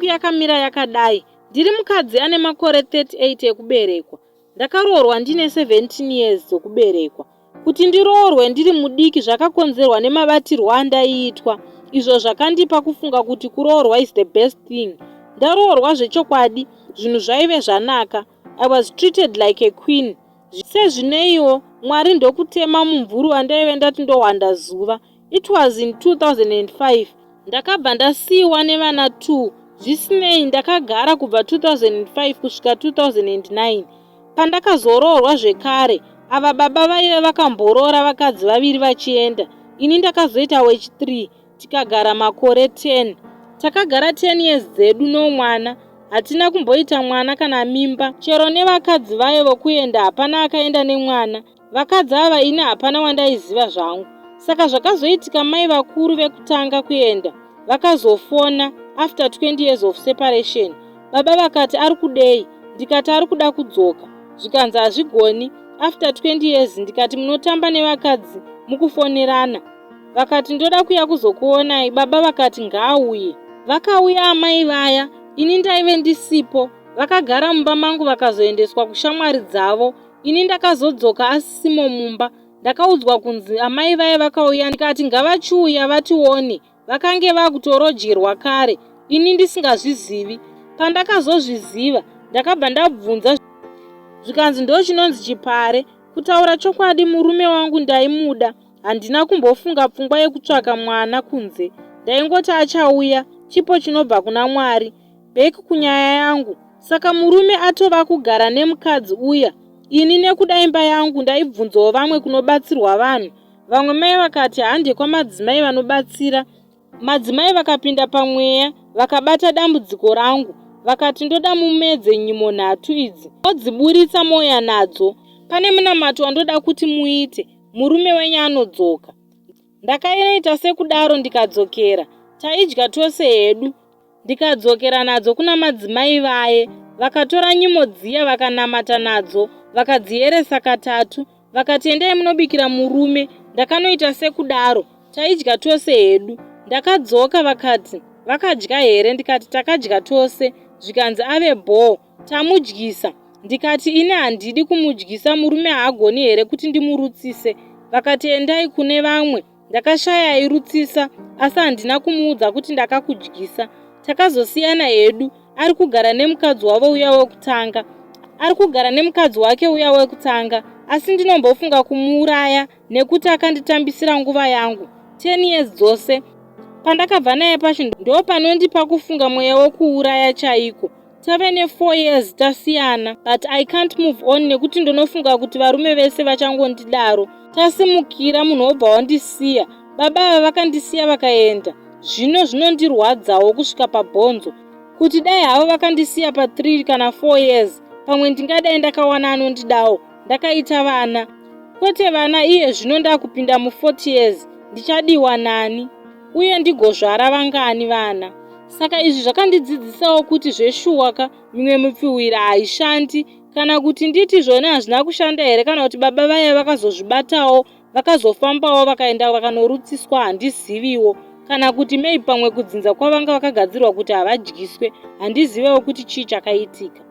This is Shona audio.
yakamira yakadai. Ndiri mukadzi ane makore 38 ekuberekwa. Ndakaroorwa ndine 17 years dzokuberekwa. Kuti ndiroorwe ndiri mudiki zvakakonzerwa nemabatirwo andaiitwa izvo zvakandipa kufunga kuti kuroorwa is the best thing. Ndaroorwa zvechokwadi zvinhu zvaive zvanaka. I was treated like a queen. Sezvineiwo, Mwari ndokutema mumvuri wandaive ndati ndohwanda zuva. It was in 2005. Ndakabva ndasiiwa nevana 2. Zvisinei, ndakagara kubva 2005 kusvika 2009. Pandakazoroorwa zvekare, ava baba vaive vakamboroora vakadzi vaviri vachienda. Ini ndakazoita wechi3 tikagara makore 10. Takagara 10 years dzedu no mwana. Hatina kumboita mwana kana mimba. Chero nevakadzi vaye vokuenda hapana akaenda nemwana. Vakadzi ava ini hapana wandaiziva zvangu. Saka zvakazoitika mai vakuru vekutanga kuenda vakazofona after 20 years of separation. Baba vakati ari kudei ndikati ari kuda kudzoka zvikanzi hazvigoni after 20 years ndikati munotamba nevakadzi mukufonerana vakati ndoda kuya kuzokuonai baba vakati ngaauye vakauya amai vaya ini ndaive ndisipo vakagara mumba mangu vakazoendeswa kushamwari dzavo ini ndakazodzoka asisimo mumba ndakaudzwa kunzi amai vaya vakauya ndikati ngavachiuya vatione vakange vakutorojerwa kare ini ndisingazvizivi pandakazozviziva ndakabva ndabvunza zvikanzi ndo chinonzi chipare kutaura chokwadi murume wangu ndaimuda handina kumbofunga pfungwa yekutsvaka mwana kunze ndaingoti achauya chipo chinobva kuna mwari back kunyaya yangu saka murume atova kugara nemukadzi uya ini nekuda imba yangu ndaibvunzawo vamwe kunobatsirwa vanhu vamwe mai vakati hande kwamadzimai vanobatsira madzimai vakapinda pamweya vakabata dambudziko rangu vakati ndoda mumedze nyimo nhatu idzi modziburitsa moya nadzo pane munamato wandoda kuti muite murume wenyu anodzoka ndakaita sekudaro ndikadzokera taidya tose hedu ndikadzokera nadzo kuna madzimai vaye vakatora nyimo dziya vakanamata nadzo vakadziyeresa katatu vakati endai munobikira murume ndakanoita sekudaro taidya tose hedu ndakadzoka vakati vakadya here ndikati takadya tose zvikanzi ave bhoo tamudyisa ndikati ini handidi kumudyisa murume haagoni here kuti ndimurutsise vakati endai kune vamwe ndakashaya airutsisa asi handina kumuudza kuti ndakakudyisa takazosiyana hedu ari kugara nemukadzi wavo uya wekutanga ari kugara nemukadzi wake uya wekutanga asi ndinombofunga kumuuraya nekuti akanditambisira nguva yangu 10 years dzose pandakabva naye pacho ndo panondipa kufunga mweya wekuuraya chaiko tave ne4 years tasiyana but I can't move on nekuti ndonofunga kuti varume vese vachangondidaro tasimukira munhu wobva wandisiya baba ava vakandisiya vakaenda zvino zvinondirwadzawo kusvika pabhonzo kuti dai havo vakandisiya pa3 kana 4 years pamwe ndingadai ndakawana anondidawo ndakaita vana kwete vana iye zvino ndakupinda mu40 years ndichadiwa nani uye ndigozvara vangani vana saka izvi zvakandidzidzisawo kuti zveshuwa ka mimwe mipfuwira haishandi kana kuti nditi zvona hazvina kushanda here kana kuti baba vaya vakazozvibatawo vakazofambawo vakaenda vakanorutsiswa handiziviwo kana kuti maybe pamwe kudzinza kwavanga vakagadzirwa kuti havadyiswe handizivewo kuti chii chakaitika.